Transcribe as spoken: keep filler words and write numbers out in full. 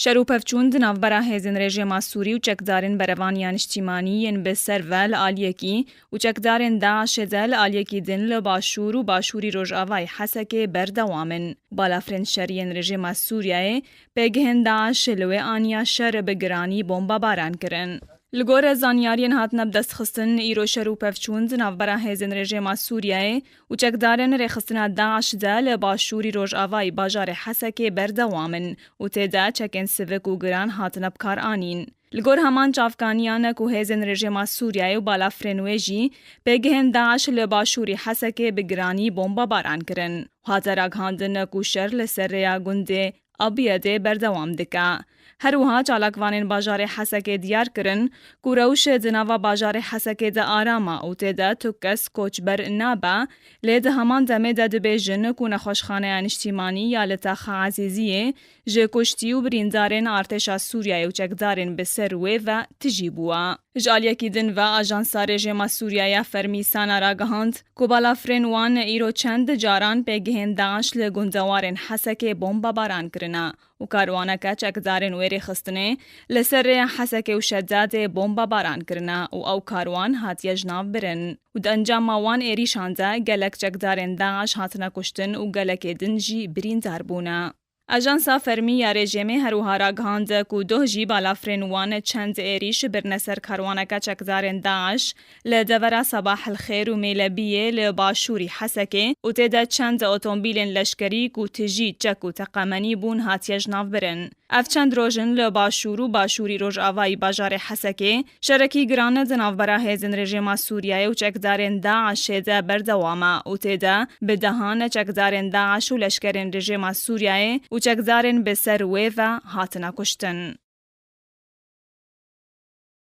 Şer û pevçûn di navbera hêzên rejêma Sûrî û çekdarên berevaniya niştîmanî yên bi ser ve li aliyekî û çekdarên DAIŞê de li aliyekî din li başûr û başûrî rojavayê Hesekê berdewam in. Balafirên şerî yên rejêma Sûriyeyê pêgihên DAIŞ li wê aniya şer bi giranî bombabaran kirin. Li gor zanyariyên hatine bidestxistin, îro şer û pevçûn di navbera hêzên rejêma Sûriyeyê û çekdarên rêxistina DAIŞ de li başûrî rojavayî bajarê Hesekê berdewam in û tê de çekên sivik û giran hatine bikaranîn. Li gor heman çavkaniyan ku hêzên rejêma Sûriyeyê û balafirên wê jî pêgihên DAIŞ li başûrî Hesekê bi giranî bombabaran kirin. Hate ragihandin ku şer li ser rêya gundê Abiyedê berdewam dike. Her wiha çalakvanên bajarê Hesekê diyar kirin ku rewş di nava bajarê Hesekê de aram e û tê de tu kes koçber nabe, lê di heman demê de dibêjin ku nexweşxaneya niştîmanî ya li Taxa Ezîziyê ji kuştî û birîndarên artêşa Sûriyeyê û çekdarên bi ser wê ve tijî bûye. Ji aliyekî din ve Ajansa Rejêma Sûriyeya Fermî, SANA, ragihand ku balafirên wan îro çend caran pêgihên DAIŞ li gundewarên Hesekê bombabaran kirine û karwaneke çekdarên wê rêxistinê li ser rêya Hesekê û Şedadê bombabaran kirine û ew karwan hatiye ji nav birin û di encama wan êrîşan de gelek çekdarên DAIŞ hatine kuştin û gelekê din jî birîndar bûne. Ajansa Fermî ya Rejêmê her wiha ragihand ku doh jî balafirên wan çend êrîş birine ser karwaneke çekdarên DAIŞ li devera Sabah el Xêr û Mêlebiyê li başûrî Hesekê û tê de çend otomobîlên leşkerî ku tijî çek û teqemenî bûn hatiye ji nav birin. Ev çend roj in li başûr û başûrî rojavayî bajarê Hesekê şerekî giran di navbera hêzên rejêma Sûriyeyê û çekdarên DAIŞê de berdewam e û tê de bi dehan çekdarên DAIŞ û leşkerên rejêma Sûriyeyê û çekdarên bi ser wê ve hatine kuştin.